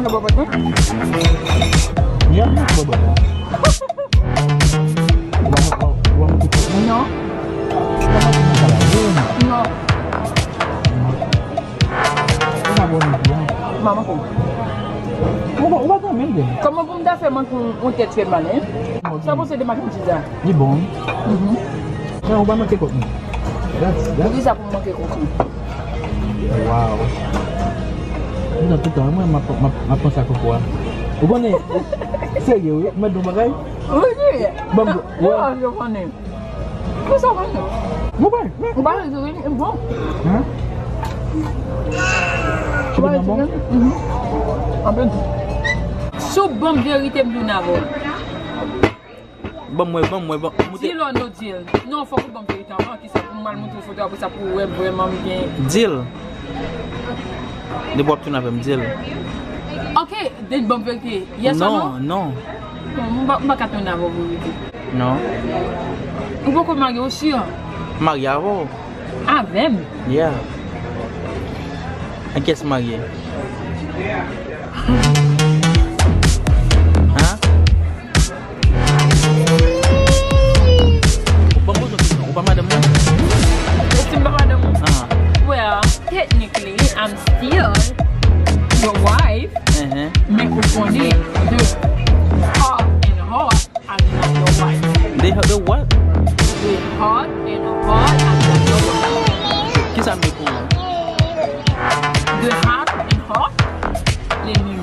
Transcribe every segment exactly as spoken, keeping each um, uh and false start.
Sa bòbòt mwen? Yap, bòbòt. Ou pa, ou pa, ou pa montre kòk mwen? Non. Ou pa montre kòk mwen? Non. Ou pa bon, non. Manman pou. Ou pa, ou pa granmen, byen. Kòman pou m ta fè manke yon, yon tèt fè mal, hein? Sa pou se de maten pizza. Li bon. Mhm. Men ou pa manke kòk mwen. That's, that's... Poukisa pou m manke kòk mwen? Wow. Toutan, toutan, mwen, m ap, m ap, m ap panse a kòk ou a. Ou konnen, serye, wi, mwen di yon bagay. Wi, wi. Bon, bon, wi. Yo konnen. Pou sa, konnen. Mwen pa, mwen... Ou pa vle di, wi, bon. Hein? Ou pa vle di, bon? Mhm. Anpil. Si w ban m verite, m di w n avè w. Ban m wè, ban m wè, ban m wè. Di l, non, di l. Non, fòk ou ban m verite anvan, kisa pou m al montre w foto, apre sa pou w wè vrèman m gen. Di l. Depi w ap tounen avè m, di l. Ok, depi ban m verite. Yes or no? Non, non. Bon, m pa, m pa ka tounen avè w pou verite. Non. Ou poko marye, ou si? Marye avè w. Avè m? Yeah. Ak kiyès marye? Hein? Ou pa poze yon kesyon, ou pa madanm mwen? E si m pa madanm ou? Ah. Well, technically, I'm still your wife. Uh-huh. Men ou konnen, the heart and heart, I'm not your wife. The, the what? The heart and heart, I'm not your wife. Kisa m ye pou ou? The heart and heart, lennmi.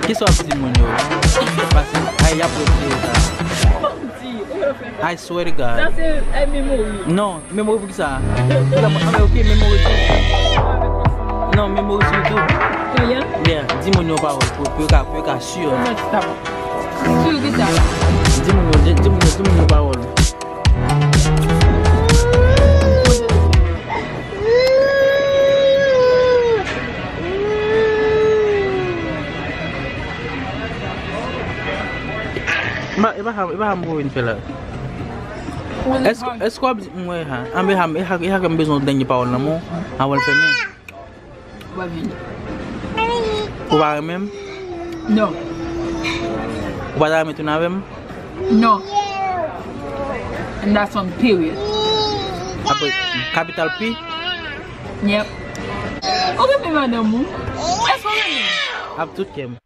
Kisa w ap di moun yo? Paske, ay, y ap wè videyo sa. I swear to God. Sa se, eh, memory. Non, memory pou kisa? Kisa pou, ah, men ok, memory. Non, memory sou YouTube. Oh, yeah? Yeah, di moun yo pawòl pou, pou yo ka, pou yo ka si. Sur kisa? Di moun yo, di, di moun yo, di moun yo pawòl. M pa, e pa sa, e pa sa m pou vin fè la. Èske, èske w ap di, m wè ha, anben ha, e ha, e ha ke m bezwen yon dènye pawòl nan men w, anvan l fèmen. Ou pa vini. Ou pa renmen m? Non. Ou pa ta renmen tounen avè m? Non. And that's on period. Apre, kapital P? Yep. Ou renmen madanm ou? Èske ou renmen? Ak tout kè m.